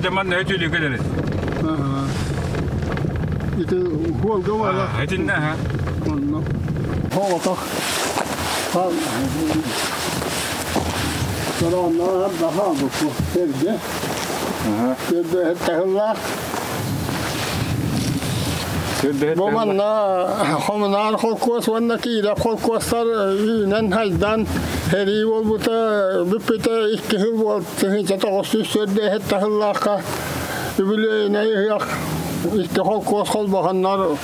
Дьаман өтүлү кэлэрит. Ити хуолга бара. Этиннэ ha. Онно. Хоҕотох. Сороннор даха бу сэргэ. Сэргэ таһыллаах. Бу манна Хомунаар холкуос уонна Киирэ холкуостар үүнэн хайдан сэрии буолбута бүппүтэ икки сыл буол 1994 таһыллаахха үбүлүөйүнэй ыһыах икки холкуос холбоһоннор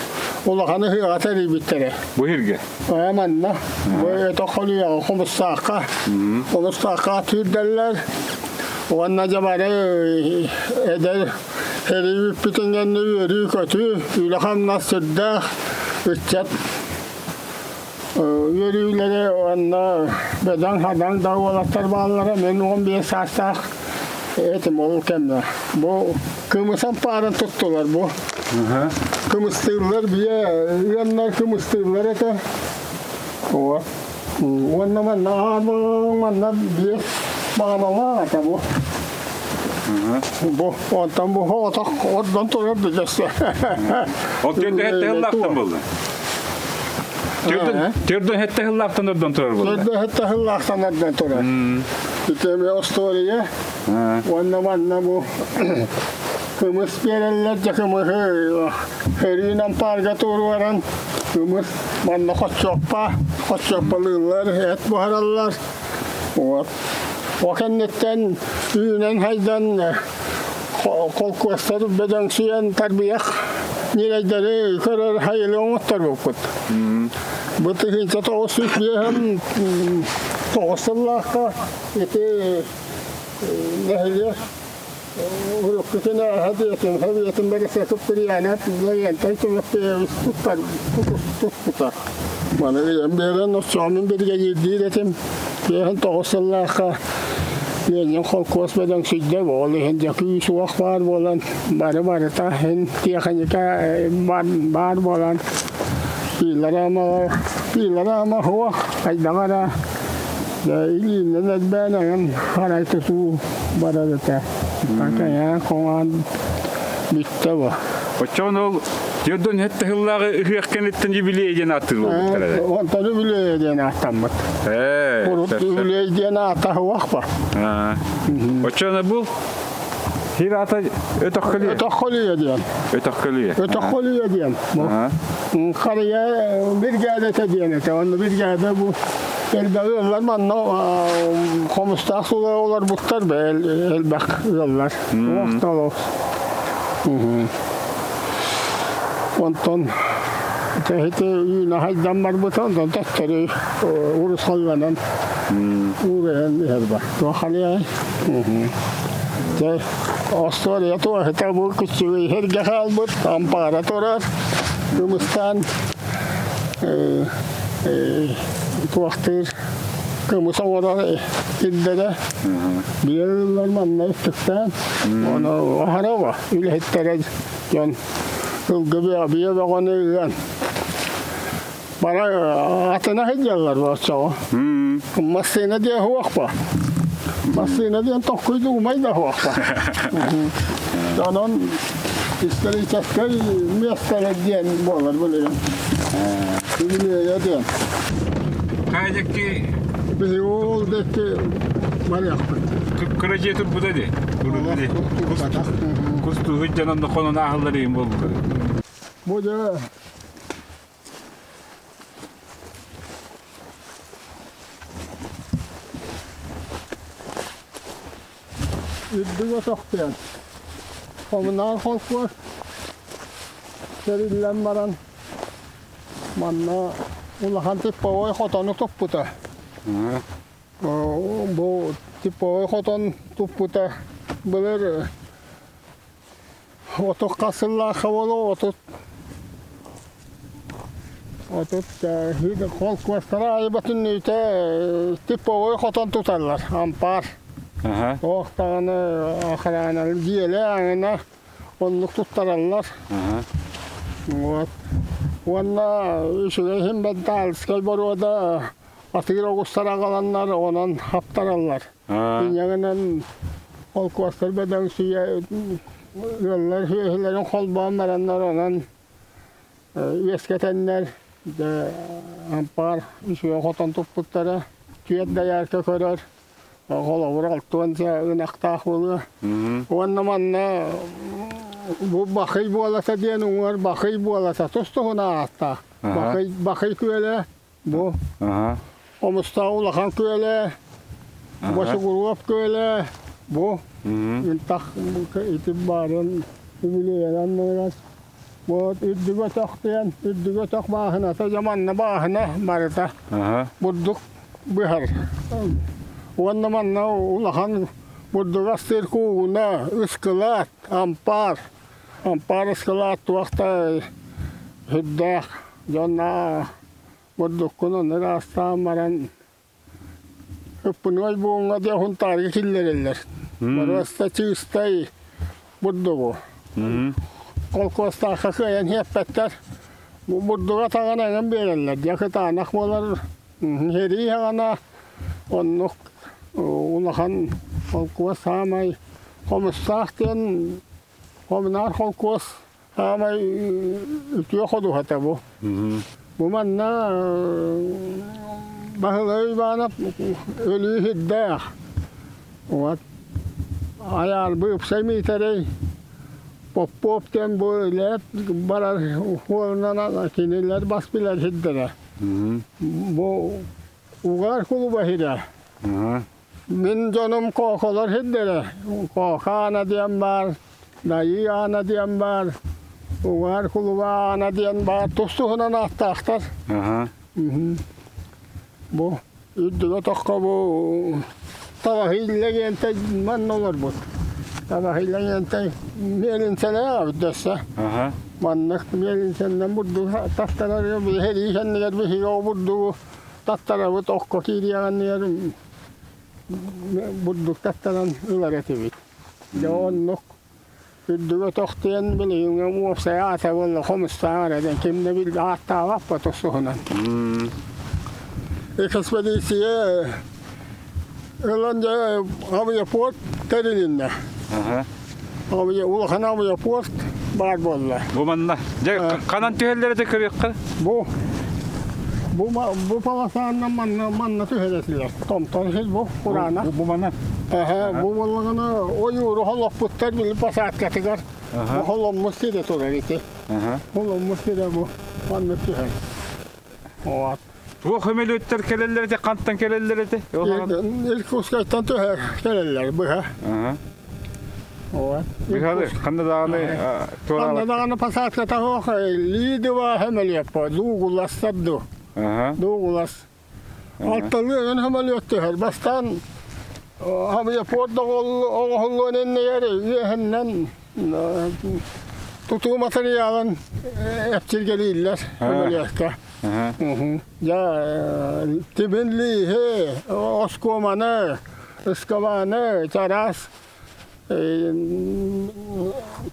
улахан ыһыаҕа тэрийбиттэрэ. Бу иһиргэ? Аа манна. Бу өтөх холуйаҕа Хомустаахха. Хомустаахха түүрдэллэр. Уонна дьэ бары эдэр Эрийбиппитин кэннэ үөрүү-көтүү, үлэ-хамнас сүрдээх, ыччат үөрүүлэрэ уонна бөдөҥ-хадаҥ да уолаттар бааллара. Мин 15 саастаах этим ол кэмҥэ. Бу кымыс ампаарын туттулар бу. Кымыстыыллар бийэ ыаннар кымыстыыллар этэ. Вот. Уонна манна манна биэс баҕаналаах этэ бу. Бу онтон бу отох отдон турар дьэссе. Ол төрдө хетте хыллаахтан булла. Төрдө хетте хыллаахтан ордон турар булла. Төрдө хетте хыллаахтан ордон турар. Итеме история. Уонна манна бу кымыс биэрэллэр дьэ кымыһы хөрүүн ампаарга туруоран кымыс манна хоччуоппа хоччуоппалыыллар эт буһараллар. Вот. О кэнниттэн үүнэн хайдан холкуостар бөдөҥсүйэн тарбыйах ньирэйдэри көрөр хайылы оҥотторбуппут. Бу 1995 9 сыллаахха ити нэһилиэк уруккутун ааһа диэтин хэбиэтин бэрэсэкип Кирьянов Леонтий Тимофеевич туттар туппута. Маны ыйан биэрэн оччоҕунун биригэдьиирдиир этим. 59 сыллаахха Ленин холкуос бөдөҥсүйдэ, ол иһин дьэ күүс-уох баар буолан, бары барыта иһин тиэхиньикэ баар буолан, пилорама, пилорама суох, хайдаҕа эрэ илиинэн элбээн эҥин арай тутуу барар этэ. Такайаан хоҥоон бүттэ бу. Оччоҕуна ол Дьордон хетте сыллааҕы ыһыах кэнниттэн юбилей диэн ааттыыр буолбуттар эрэ. Онтон юбилей диэн ааттаммыт. Урут юбилей диэн аата суох ба. Оччоҕуна бу сир аата Өтөхкөлүйэ. Өтөхкөлүйэ диэн. Өтөхкөлүйэ. Өтөхкөлүйэ диэн. Харыйа биригээдэтэ диэн этэ. Онно биригээдэ бу элбэх ыаллар манна хомустаах сула олорбуттар элбэх ыаллар. Уохталов. Онтон тэһити үүнэ хайдан барбыта, онтон төттөрү урусхалланан уураһан иһэр бар. Туохханыай? Дьэ, остуоруйа туоһута бу күччүгүй иһэргэ хаалбыт, ампаара турар, кымыстаан туохтыыр кымыс оҥорор ирдэрэ. Биир ыаллар манна өттүктээн, ону аһарaba үлэһиттэрэ дьон ылгы биэ бөҕөнү ыан бара атына сылдьаллар оччоҕо. Массыына диэн суох ба. Массыына диэн токкуйдугумай да суох ба. Онон историческай миэстэлэр диэн буолар билигин. Билиэйэ диэн. Хайдакки Биһиги ол диэки барыахпыт. Кыра дьиэ турбута дии. Кустууһут дьонон хонон ааһыллар иһин буолбута. Бу дьэ Үрдүк отохтуйан, хомунаал холкуос тэриллэн баран манна улахан типовой хотону туппута. Бу типовой хотон туппута былыр отут хас сыллаахха буолуо 30 холкуостара айбатын үүтэ типовой хотон туталлар ампаар. Туох даҕаны охрана дьиэлэ аҥына оннук туттараллар. Вот. Уонна үчүгэй иһин бентальскай боруода атыыр оҕустар аҕаланнар онон хаптараллар. Инньэ гынан Холкуостар бөдөҥсүйэ ыаллар сүөһүлэрин холбоон бараннар онон үөскэтэннэр дьэ ампаар үчүгэй хотон туппуттара. Түөрт доярка көрөр, холобур алтыан ынахтаах буолуо. Уонна манна бу Бахый буолата диэн уҥуор Бахый буолата тус-туһунан ааттаах. Бахый, Бахый күөлэ бу Омустаах улахан күөлэ, Босугуруоп күөлэ бу интах ити баарын үбүлүөйэнэн барар. Вот үрдүгө өтөх диэн, үрдүгө өтөх бааһыната дьэ манна бааһына барыта бурдук быһар. Уонна манна улахан бурдук астыыр куугуна, ыскылаат, ампаар, ампаар ыскылаат туох да сүрдээх дьонно бурдуккун онно ыраастаан баран ыппыныай буоҥҥа диэн Хунтаарга киллэрэллэр. Боруоста чыыстай бурдугу. Холкуостаахха кыайан иһэппэттэр. Бу бурдуга таҕан эҥин биэрэллэр. Дьэ кытаанах буолар. Сэрии саҕана оннук улахан холкуос саамай хомустаах диэн хомунаар холкуос Саамай үтүө ходуһата бу. Бу манна Баһылай Иванов өлүү сирдээх. Вот. Айаарбы ыпсай Миитэрэй Попов диэн бу илээт барар уолунан кинилэр бас билэр сирдэрэ. Бу угаар кулуба сирэ. Мин дьонум Кооколор сирдэрэ. Коока Аана диэн баар, Дайыы Аана диэн баар, Угаар Кулуба Аана диэн баар. Тус-туһунан ааттаахтар. Бу үрдүгэ тоххо бу Табаһыйлэгиэнтэй манна олорбут. Табаһыйлэгиэнтэй миэлинсэлээх эбит дөссө. Маннык миэлинсэннэн бурдугу тастарар биһиги кэннигэр биһиги ол бурдугу таттарабыт окко киириэҕиннигэр бурдук таттаран ылар этибит. Дьэ оннук үрдүгэ тохтуйан билигин уопсай аата буолла хомустаах эрэ диэн ким да бил ааттаабаппа тусуһунан. Экспедиция ылан дьэ авиапорт тэрилиннэ. Улахан авиапорт баар буолла. Бу манна. Дьэ ханан түһэллэр этэ көрүөххэ? Бу бу бу полосааннан манна манна түһэр этилэр. Томтон сил бу кураана. Бу манна. Эһэ бу буоллаҕына ойууру холоппуттар били посадкатыгар. Бу холоммут сирэ турар ити. Холоммут сирэ бу манна түһэр. Вот. Туох өмөлүөттэр кэлэллэр этэ, хантан кэлэллэр этэ? Иркутскайтан түһэр кэлэллэр быһа. Быһалы, ханна даҕаны Ханна даҕаны посадката суох Лидова сөмөлүөт Дуугуластар ду. Дуугулас. Алталыы сөмөлүөт түһэр. Бастаан авиапорт оҥоһуллуон иннигэр үөһэннэн тутуу матырыйаалын эпчиргэлииллэр сөмөлүөккэ. Дьэ, тимир лииһи, оскуоманы, ыскабааны, чараас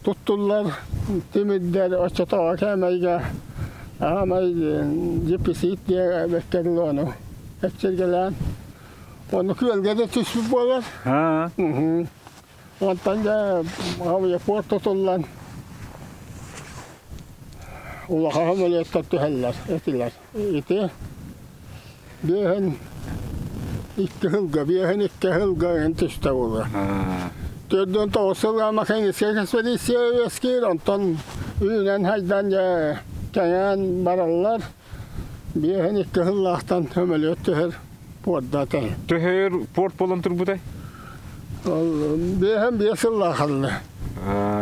туттуллар тимирдэр оччотооҕу кээмэйгэ аамай дьипписиит диэбэккэ дылы ону эпчиргэлээн ону күөлгэ да түспүт буолар. Онтон дьэ авиапорт тутуллан улахан самолеттар түһэллэр этилэр. Ити биэһин икки сылга, биэһин икки сылга эн түстэ буолуо. 49 сылга механическай экспедиция үөскүүр, онтон үүнэн хайдан дьэ кэҥээн бараллар. Биэһин икки сыллаахтан сөмөлүөт түһэр пуорда этэ. Төһөр порт буолан турбутай? Ол биэһин биэс сыллаах халла.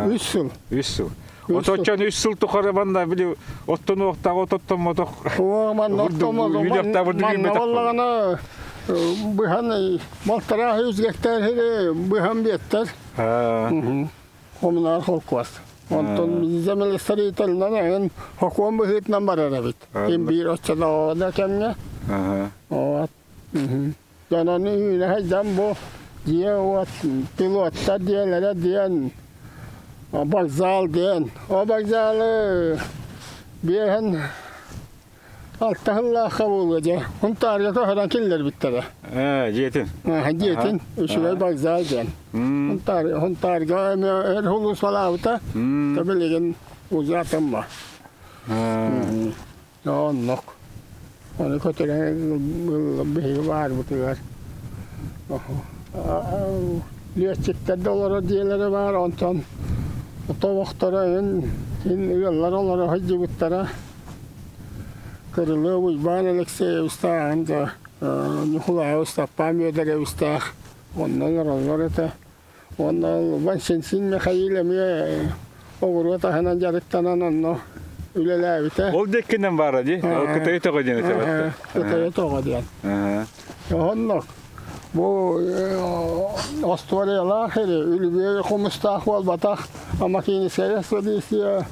Үс сыл. Үс сыл. Оточчон үс сыл тухары манна били оттонуохтаах ототтоммотох. Оо, манна оттоммотох. Манна боллаҕына быһан балтараа үс гектар сири быһан биэттэр. Хомунаар холкуос. Онтон землестроителинэн эҥин хокуон быһыытынан барар эбит. Ким биир оччотооҕу да кэмҥэ. Вот. Дьон ону үүнэ сылдьан бу дьиэ-уот пилоттар дьиэлэрэ диэн вокзал диэн. Ол вокзалы биэһин Алта сыллаахха буолуо дьэ. Хунтаарга көһөрөн киллэрбиттэрэ. Ээ, дьиэтин. Дьиэтин үчүгэй вокзал диэн. Хунтаарга эмиэ өр сулууспалаабыта. Билигин узатымма. Оннук. Ону көтөрөн биһиги баарбытыгар. Лүөччүктэр да олорор дьиэлэрэ баар, онтон тобохторо ин ыаллар олоро сылдьыбыттара. Кырылыа Уйбаан Алексеевичтааҕын да Ньукулаайа Ыстаппаан Үөдэрэбистээх онно олороллор этэ. Уонна Васинсин Михаил эмиэ оҕуруот аһынан дьарыктанан онно үлэлээбитэ. Ол диэккинэн баара дии. Кытайы тоҕо диэн этэ. Кытайы тоҕо диэн. Оннук. Бу остуоруйалаах ири үлүбүөй хомустаах буолбатах Амакинская экспедиция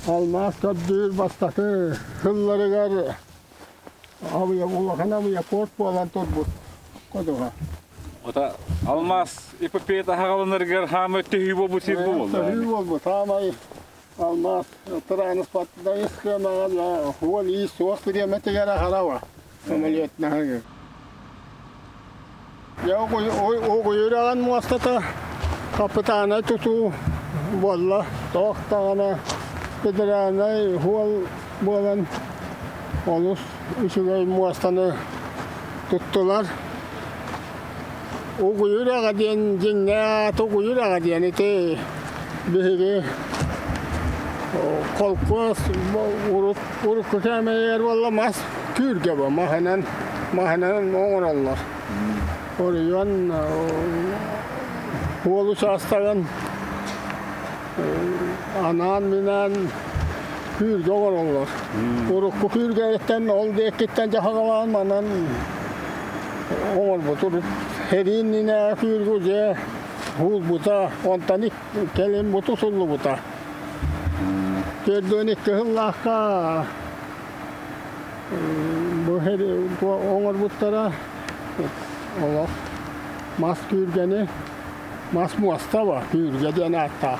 алмаас көрдүүр бастакы сылларыгар улахан авиапорт буолан турбут ходуһа. Ота алмаас эпопеята хаҕаланарыгар хаама төһүү буолбут сир буолла. Төһүү буолбут. Хаамай алмаас тырааныспарда ис хуол ис суох бириэмэтигэр ахарава самолетнаһыгы. Угуйураҕан муостата хапытаанай тутуу буолла. Тоох даҕаны федеральнай хуол буолан олус үчүгэй муостаны туттулар. Угуйураҕа диэн дьиҥнээх Угуйураҕа диэн ити биһиги холкуос урут урукку кээмэйигэр буолла мас күүргэ бу маһынан маһынан оҥороллор. Оройуон уол учаастагын анаан-минээн күүргэ оҥороллор. Урукку күүргэриттэн ол диэкиттэн дьаһаҕалаан манан оҥорбут. Урут сэрии иннинэ күүргү дьэ уулбута, онтон кэлин бу тутуллубута. 42 сыллаахха бу оҥорбуттара олох мас күүргэни мас муоста бар күүргэ диэн ааттаах.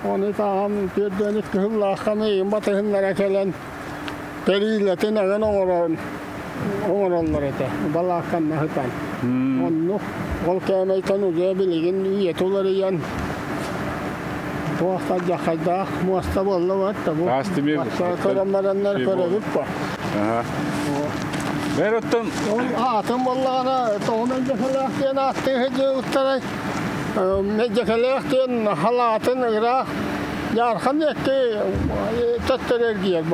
Ону таһан 42 сыллаахха миигин батыһыннара кэлэн тэриилэтин эҥин оҥорон оҥороллор этэ балаакканна сытан. Оннук ол кээмэйтэн уже билигин үйэ уларыйан туох хайдаах муоста буолла бат бу көрөн бараннар көрөбүт ба. Бэр оттон Ол аатын буоллаҕына тоҕо мэлдьэхэлээх диэн ааттыы сылдьыбыттарай мэлдьэхэлээх диэн халаатын ыраах Дьаархан диэки төттөрү эргийэр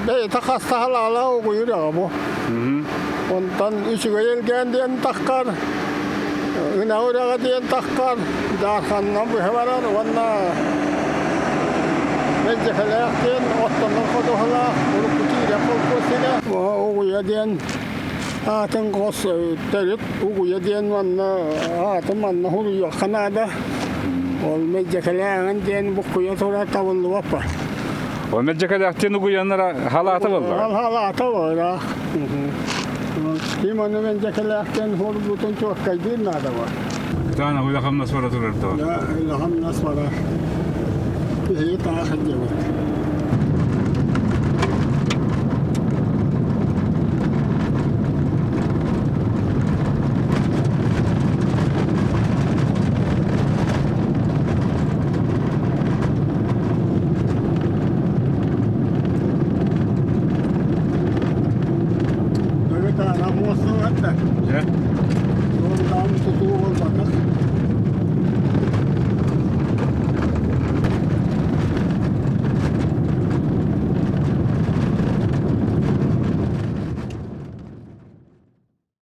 бэйэтэ хаста халаала угуйур аҕа бу. Онтон үчүгэй элгээн диэн таххар, Ынах үрэҕэ диэн таххар, Дьаарханынан быһа барар уонна Мэлдьэхэлээх диэн оттонор ходуһалаах урукку киирэ холкуос сирэ. Угуйа диэн аатын хос төрүт Угуйа диэн манна аатын манна суруйуохха наада. Ол Мэлдьэхэлээҕин диэн буккуйа турар табыллыбаппа. Ол Мэлдьэхэлээхтиин угуйаннара халаата буолла. Халаата буолла. Ким ону Мэлдьэхэлээхтэн хуорбутун чуоккайдыыр наада бар. Таана улахамнас бара турар дуо? Да, улахамнас бара. Биһиги таах сылдьабыт.